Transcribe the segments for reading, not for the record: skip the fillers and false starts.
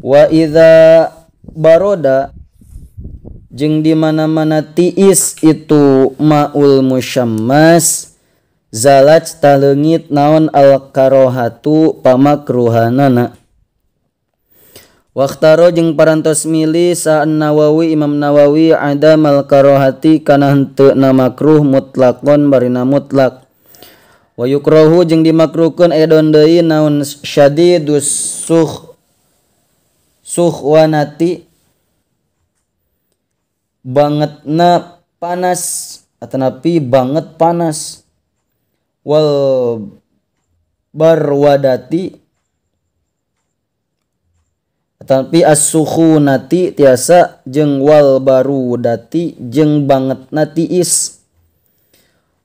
Wa idza baroda jeung di mana-mana tiis itu maul musyammas zalat taleungit naon al karohatu pamakruhanana. Waqtaro jeung parantos milih sa Nawawi Imam Nawawi adamal karohati kana henteu na makruh mutlaqon barina mutlak. Wa yukrahu jeung dimakruhkeun edon deui naon syadidus suhwanati bangetna panas atanapi banget panas wal barwadati tapi as-sukhunati tiasa jeung wal barudati jeung bangetna tiis.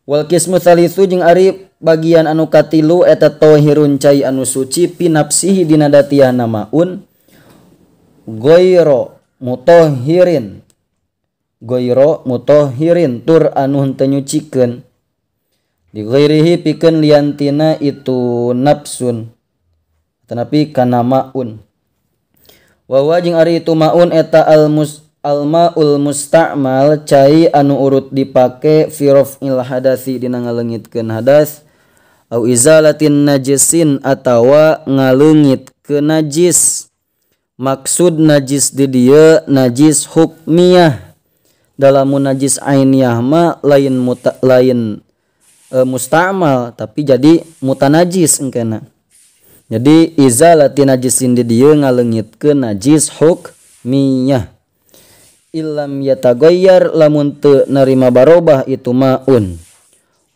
Wal qismu tsalitsu jeung ari bagian anu katilu eta tahirun cai anu suci pinapsihi dina datiahna maun ghaira mutahhirin ghaira mutahhirin tur anu henteu nyucikeun di ghairihi pikeun liantina itu nafsun tetapi kana maun. Wa jeung ari itu maun eta almaul musta'mal cai anu urut dipake fi raf'il hadasi dina ngaleungitkeun hadas au izalatin najisin atawa ngaleungitkeun najis. Maksud najis di dieu najis hukmiyah. Dalamun najis ainiyah mah lain lain musta'mal tapi jadi mutanajis engkena. Jadi izalati najisin di dieu ngaleungitkeun najis hukmiyah. Illam yataghayyar lamun teu narima barobah itu maun.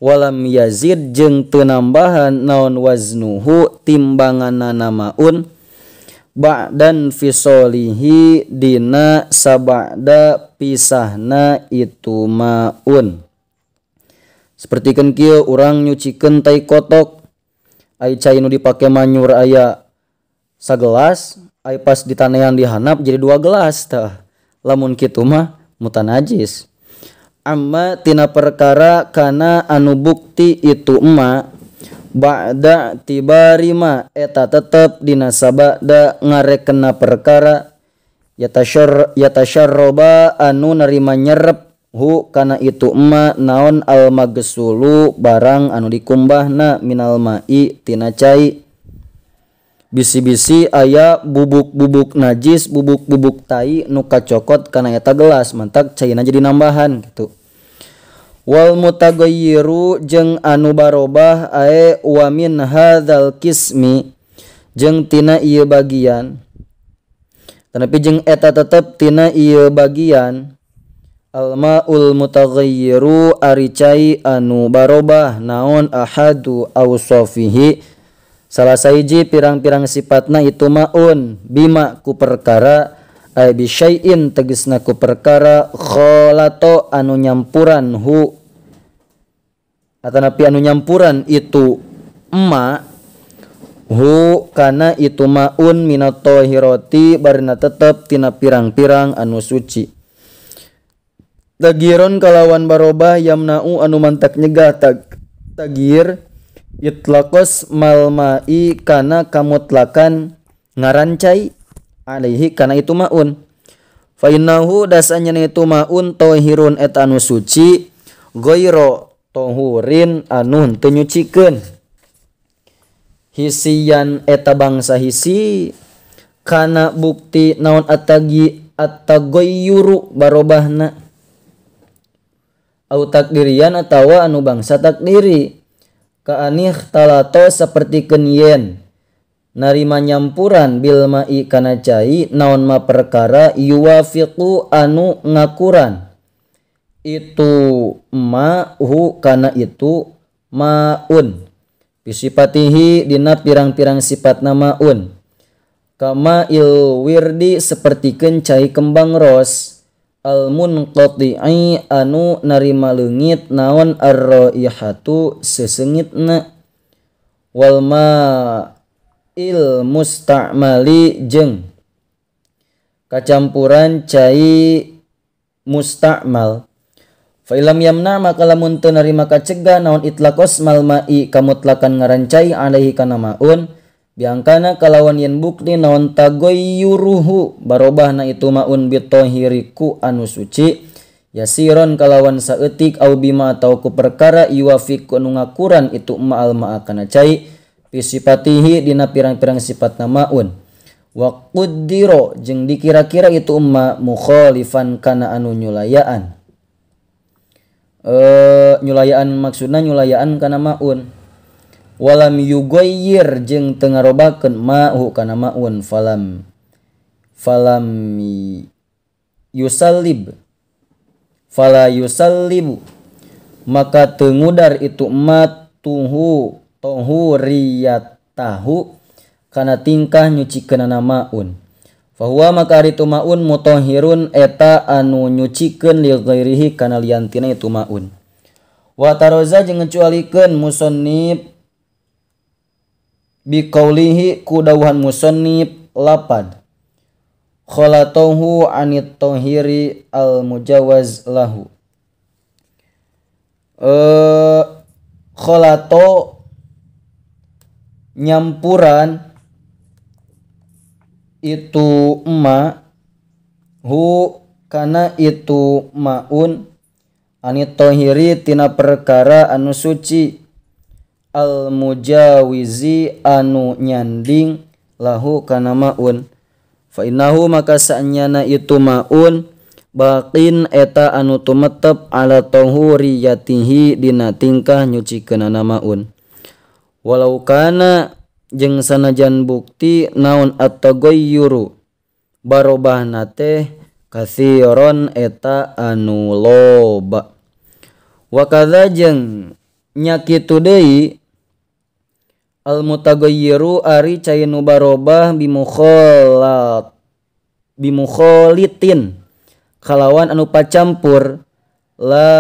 Walam yazid jeung teu nambahan naon waznuhu timbanganana maun ba'dan fisolihi dina sabada pisahna itu maun. Sapertikeun kieu urang nyucikeun tai kotok. Ai cai nu dipake manyur aya sagelas, ai pas ditanean dihanap jadi 2 gelas tah. Lamun kitu mah mutanajis. Amma tina perkara kana anu bukti itu emma ba'da tibarima eta tetep dina sabada ngarekena perkara yatasyarroba anu narima nyerep hu kana itu emma naon al magsulu barang anu dikumbahna minal ma'i tina cai. Bisi-bisi aya bubuk-bubuk najis, bubuk-bubuk tai nu kacokot kana eta gelas, mantak caina jadi nambahan gitu. Wal mutagayyiru jeung anu barobah ae wa min hadzal qismi jeung tina ieu bagian. Tetapi jeung eta tetep tina ieu bagian almaul mutaghayyiru ari cai anu barobah naon ahadu awsafihi salah sahiji pirang-pirang sifatna itu maun bima ku perkara ay bi syai'in tegesna ku perkara khalato anu nyampuran hu atanapi anu nyampuran itu emma hu kana itu maun minat tahirati barina tetep tina pirang-pirang anu suci. Tagiron kalawan barobah yamna'u anu mantak nyegah tagir itlaqos malma'i kana kamutlakan ngaran cai alaihi kana itu maun. Fa innahu dasanya itu maun tahirun eta anu suci ghaira tahurin anu henteu nyucikeun. Hisian eta bangsa hisi kana bukti naon atagi ataghayyuru barobahna au takdirian atawa anu bangsa takdiri kaanih talato sapertikeun yen narima nyampuran bil ma'i kana cai naon ma perkara yuwafiqu anu ngakuran itu ma hu kana itu maun bisipatihi dina pirang-pirang sifatna maun kama il wirdi sapertikeun cai kembang ros al munqati'i anu narima leungit naon arraihatu sesengitna wal ma'il musta'mali jeung kacampuran cai musta'mal. Fa ilam yamna maka lamun teu narima kacegah naon itlaqos mal ma'i kamutlakan ngaran cai alaihi kana maun Biangkana kalawan yen bukti naon tagoyyuruhu barobahna itu maun bitohiriku anu suci yasiron kalawan saeutik au bima atau ku perkara yuwafiqu nu ngakuran itu ma'al ma'a kana cai fi sifatihi dina pirang-pirang sifatna maun wa qaddiro jeung dikira-kira itu ma mukhalifan kana anu nyulayaan nyulayaan maksudna nyulayaan kana maun walam yugoyir jeung teu ngarobakeun ma'hu kana maun falam yusallib fala yusallibu maka teu ngudar itu ma tuhu tohuriyatahu kana tingkah nyucikeunana maun fahuwa maka ari tu maun mutahhirun eta anu nyucikeun li ghairihi kana liantina itu maun wa taroza jeung ngecualikeun musannif biqaulihi ku dawuhan musannif lapad khalatahu anit tahiri al mujawaz lahu khalato nyampuran itu ma hu kana itu maun anit tahiri tina perkara anu suci al mujawizi anu nyanding lahu kana maun fa innahu maka saenyana itu maun baqin eta anu tumetep ala tahuriyatihi dina tingkah nyucikeunana maun walau kana jeung sanajan bukti naon at-taghayyuru barobahna teh katsiron eta anu loba wa kadza jeung nya kitu deui al mutaghayyiru ari cai nu barobah bimukhalitin kalawan anu pacampur la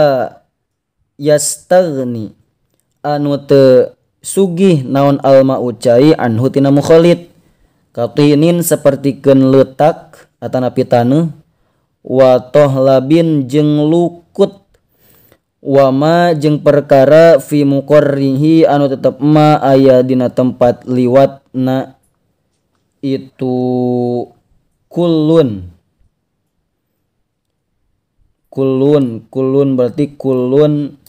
yastaghni anu teu sugih naon al ma'u cai anhu tina mukhalid katinin sapertikeun leutak atanapi taneuh wa tohlabin jeung lukut wama jeung perkara fi muqarrihi anu tetep ma aya dina tempat liwatna itu kullun kulun kulun berarti kulun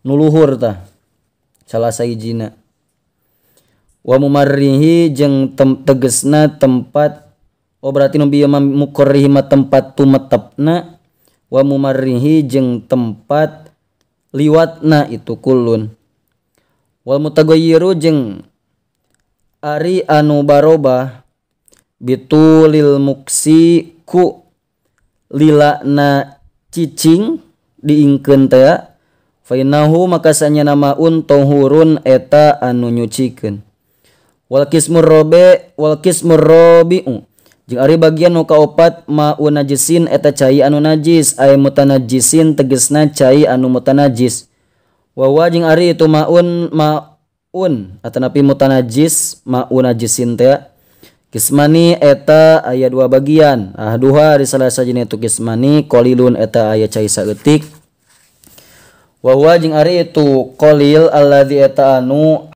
nuluhur tah salah sahijina wa mumarrihi jeung tegesna tempat oh berarti nu bieu muqarrihi mah tempat tumetepna wa mumarrihi jeung tempat liwatna itu kulun wal mutaghayyiru jeung ari anu barobah bitulil muksi ku lilana cicing diingkeun teh fa innahu maka sanyana maun tohurun eta anu nyucikeun wal kismur robe wal kismur robi'u jeung ari bagian nu kaopat maun najisin eta cai anu najis ay mutanajisin tegesna cai anu mutanajis wa wa jeung ari itu maun maun atanapi mutanajis maun najisin teh kismani eta aya dua bagian ahduha ari salah sajina itu kismani qalilun eta aya cai saeutik wa huwa jeung ari itu qalil alladzi eta anu